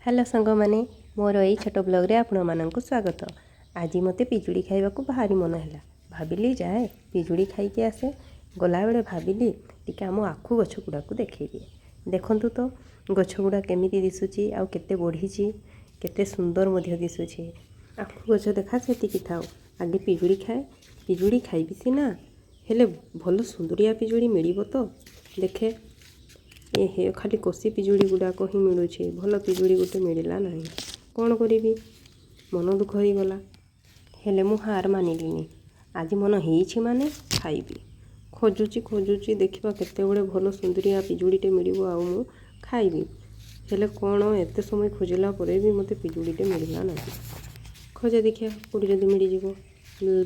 Hello ସାଙ୍ଗମାନେ, ମୋର ଏଇ ଛୋଟ ବ୍ଲଗ୍ରେ ଆପଣମାନଙ୍କୁ ସ୍ୱାଗତ। ଆଜି ମୋତେ ପିଜୁଳି ଖାଇବାକୁ ଭାରି ମନ ହେଲା। ଭାବିଲି ଯାଏ, ପିଜୁଳି ଖାଇକି ଆସେ। ଗଲାବେଳେ ଭାବିଲି ଟିକେ ଆମ ଆଖୁ ଗଛ ଗୁଡ଼ାକୁ ଦେଖେଇଦିଏ। ଦେଖନ୍ତୁ ତ, ଗଛ ଗୁଡ଼ା କେମିତି ଦିଶୁଛି ଆଉ କେତେ ବଢ଼ିଛି, କେତେ ସୁନ୍ଦର ମଧ୍ୟ ଦିଶୁଛି। ଆଖୁ ଗଛ ଦେଖା ସେତିକି ଥାଉ, ଆଗେ ପିଜୁଳି ଖାଏ। ପିଜୁଳି ଖାଇବି ସିନା, ହେଲେ ଭଲ ସୁନ୍ଦରିଆ ପିଜୁଳି ମିଳିବ ତ? ଦେଖେ। ଏ ହେ, ଖାଲି କଷି ପିଜୁଳି ଗୁଡ଼ାକ ହିଁ ମିଳୁଛି। ଭଲ ପିଜୁଳି ଗୋଟେ ମିଳିଲା ନାହିଁ। କ'ଣ କରିବି? ମନ ଦୁଃଖ ହେଇଗଲା। ହେଲେ ମୁଁ ହାର ମାନିଲିନି। ଆଜି ମନ ହେଇଛି ମାନେ ଖାଇବି। ଖୋଜୁଛି, ଖୋଜୁଛି, ଦେଖିବା କେତେବେଳେ ଭଲ ସୁନ୍ଦରିଆ ପିଜୁଳିଟେ ମିଳିବ ଆଉ ମୁଁ ଖାଇବି। ହେଲେ କ'ଣ, ଏତେ ସମୟ ଖୋଜିଲା ପରେ ବି ମୋତେ ପିଜୁଳିଟେ ମିଳିଲା ନାହିଁ। ଖୋଜେ, ଦେଖିବା କେଉଁଠି ଯଦି ମିଳିଯିବ।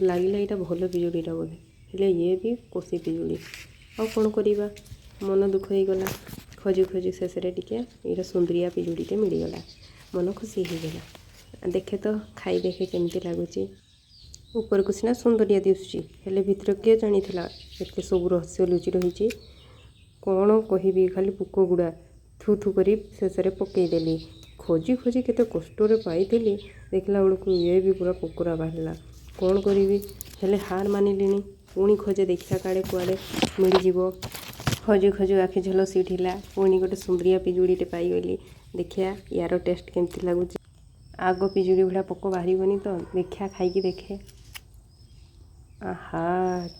ଲାଗିଲା ଏଇଟା ଭଲ ପିଜୁଳିଟା ବୋଧେ, ହେଲେ ଇଏ ବି କଷି ପିଜୁଳି। ଆଉ କ'ଣ କରିବା? ମନ ଦୁଃଖ ହେଇଗଲା। ଖୋଜି ଖୋଜି ଶେଷରେ ଟିକେ ଏଇଟା ସୁନ୍ଦରିଆ ପିଜୁଳିଟେ ମିଳିଗଲା। ମନ ଖୁସି ହେଇଗଲା। ଦେଖେ ତ, ଖାଇ ଦେଖେ କେମିତି ଲାଗୁଛି। ଉପରକୁ ସିନା ସୁନ୍ଦରିଆ ଦିଶୁଛି, ହେଲେ ଭିତରେ କିଏ ଜାଣିଥିଲା ଏତେ ସବୁ ରହସ୍ୟ ଲୁଚି ରହିଛି। କ'ଣ କହିବି, ଖାଲି ପୋକ ଗୁଡ଼ା। ଥୁ ଥୁ କରି ଶେଷରେ ପକେଇଦେଲି। ଖୋଜି ଖୋଜି କେତେ କଷ୍ଟରେ ପାଇଥିଲି, ଦେଖିଲା ବେଳକୁ ଇଏ ବି ପୁରା ପୋକରା ବାହାରିଲା। କ'ଣ କରିବି? ହେଲେ ହାର ମାନିଲିନି। ପୁଣି ଖୋଜେ, ଦେଖିବା କାଳେ କୁଆଡ଼େ ମିଳିଯିବ। ଖୋଜୁ ଖୋଜୁ ଆଖି ଝଲସି ଉଠିଲା। ପୁଣି ଗୋଟେ ସୁନ୍ଦରିଆ ପିଜୁଳିଟେ ପାଇଗଲି। ଦେଖିବା ୟାର ଟେଷ୍ଟ କେମିତି ଲାଗୁଛି। ଆଗ ପିଜୁଳି ଭଳିଆ ପୋକ ବାହାରିବନି ତ? ଦେଖିବା, ଖାଇକି ଦେଖେ। ଆହା,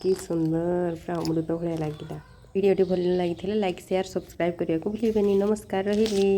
କି ସୁନ୍ଦର! ପୁରା ଅମୃତ ଭଳିଆ ଲାଗିଲା। ଭିଡ଼ିଓଟି ଭଲ ଲାଗିଥିଲେ ଲାଇକ୍, ସେୟାର, ସବସ୍କ୍ରାଇବ୍ କରିବାକୁ ଭୁଲିବେନି। ନମସ୍କାର, ରହିଲି।